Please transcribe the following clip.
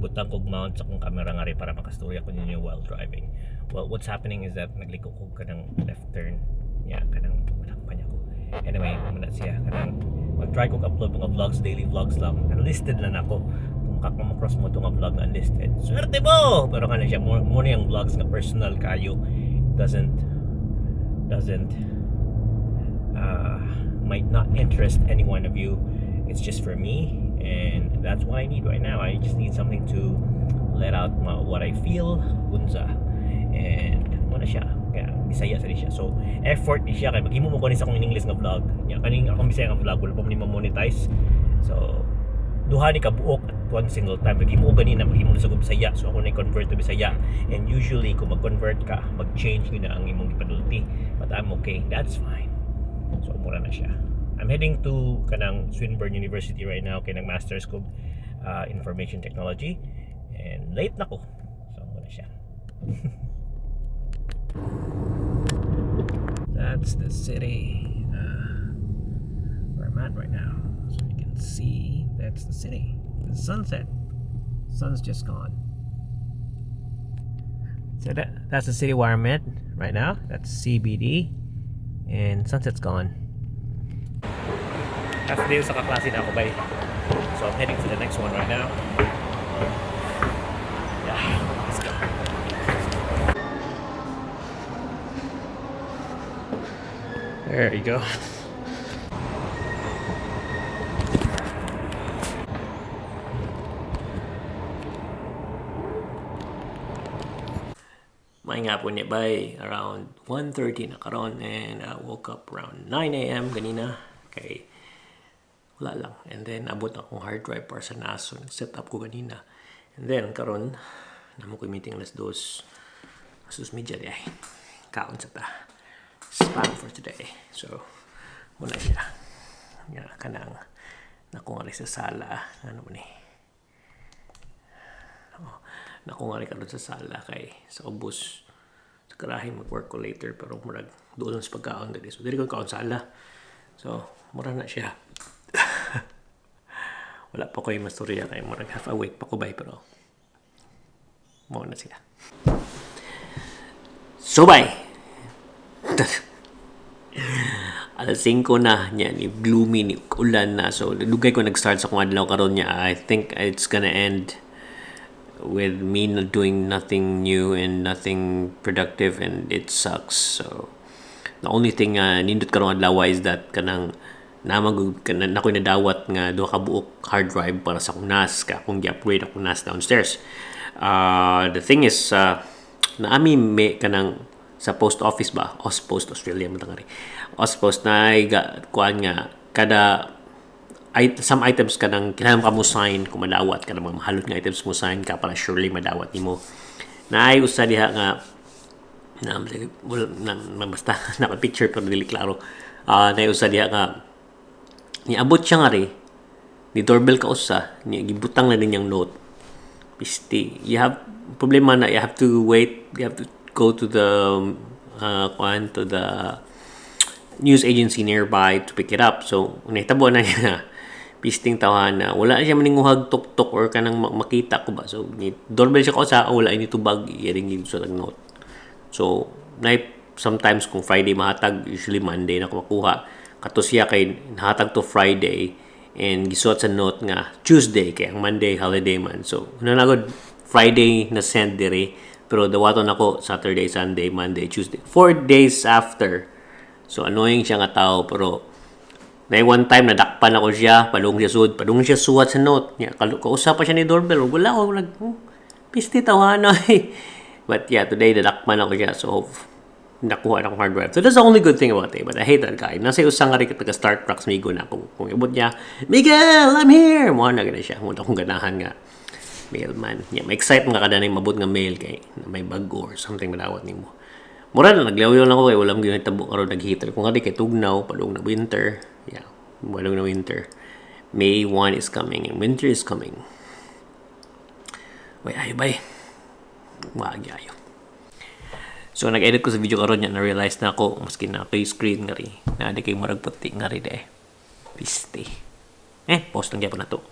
Nagbutang kog mount sa akong camera nga rin para makastorya ko ninyo while driving. Well, what's happening is that nagliko ko kanang left turn. Yeah, kanang wala pa niya ko. Anyway, muna siya kanang mag-try kog upload mga vlogs, daily vlogs lang. Unlisted lang ako. Kung maka-cross mo itong vlog na unlisted, swerte mo! Pero kana siya, more yung vlogs nga personal kayo doesn't might not interest any one of you. It's just for me, and that's what I need right now. I just need something to let out what I feel, unsa. And muna siya. Kaya Bisaya sa siya. So effort ni siya kay maghimo mo ko ni sa akong in English nga vlog. Nya kaning akong Bisaya nga vlog wala pa man ni ma-monetize. So duha ni kabuok at one single time. Maghimo ko ganina, maghimo na sa Bisaya. So ako na convert to Bisaya. And usually kung mag-convert ka, mag-change gyud na ang imong gipadulti. But I'm okay. That's fine. So mura na siya. I'm heading to kanang Swinburne University right now kay nag masters ko information technology and late na ko. So mura siya. That's the city where I'm at right now. So you can see that's the city. The sunset. Sun's just gone. So that's the city where I'm at right now. That's CBD. And sunset's gone. That's the sa kaklase na ako, bye. So I'm heading to the next one right now. Yeah, let's go. There you go. May nga po niya bay around 1:30 na karon and I woke up around 9 a.m. ganina kay wala lang. And then abot na akong hard drive para sa NAS. So nag-set up ko ganina. And then karon namo ko meeting alas dos. Alas dos media di ay. Kaon sa ta. Spam for today. So muna siya. Nga kanang nako nga sa sala. Ano ni? Oh, nako nga karon sa sala kay sa ubos sa karahin mag-work ko later pero murag doon sa pagkaon dali. So dili ko kaon sala. So mura na siya. Wala pa ko yung mastorya kay murag half awake pa ko bay pero mao na sila. So bye. Alas 5 na niya ni gloomy ni ulan na. So dugay ko nag-start sa akong adlaw karon niya. I think it's gonna end with me not doing nothing new and nothing productive and it sucks. So the only thing nindot karong adlaw is that kanang namag kanang nakoy nadawat nga duha ka buok hard drive para sa akong NAS ka akong gi-upgrade akong NAS downstairs. The thing is naami may kanang sa post office ba, Auspost Australia man tangari. Auspost na ay kuan nga kada some items kanang kinahanglan ka mo sign kung madawat ka ng mga mahalot nga items mo sign ka para surely madawat nimo. Naay usa diha nga na, well, na, basta naka picture pero dili klaro. Naay usa diha nga niabot siya nga ri ni doorbell ka usa ni gibutang na din niyang note. Pisti. You have problema na you have to wait, you have to go to the kuan to the news agency nearby to pick it up. So nahitabo na niya pisting tawahan na wala siya maninguhag tuk-tuk or kanang makita ko ba. So ni doorbell siya ko sa wala ini tubag iring sa note. So na sometimes kung Friday mahatag, usually Monday na ko makuha. Kato siya kay nahatag to Friday and gisuot sa note nga Tuesday kay ang Monday holiday man. So nanagod Friday na send dire pero dawaton ako Saturday, Sunday, Monday, Tuesday. 4 days after. So annoying siya nga tao pero na one time nadakpan ako siya, padung siya sud, padung siya suwat sa note. Nya kausap pa siya ni doorbell, wala ko nag pisti tawana. But yeah, today nadakpan ako siya. So nakuha na akong hard drive. So that's the only good thing about it. But I hate that guy. Nasa usang nga rin taga Star Trucks Migo na kung ibot niya, Miguel, I'm here! Muna na gana siya. Muna akong ganahan nga mailman. Yeah, ma-excite mga kada na mabot nga mail kay na may bago or something madawat nimo. Mura na naglaw lang ako kay wala mo ginatabo karon nag-heater. Kung nga di kay tugnaw, padung na winter. Yeah, padung na winter. May 1 is coming and winter is coming. Way ayo bay. Maagi ayo. So nag-edit ko sa video karon niya, na-realize na ako maski na ako yung screen nga ri. Na di kay murag puti nga ri de. Pisti. Post lang gyapon na to.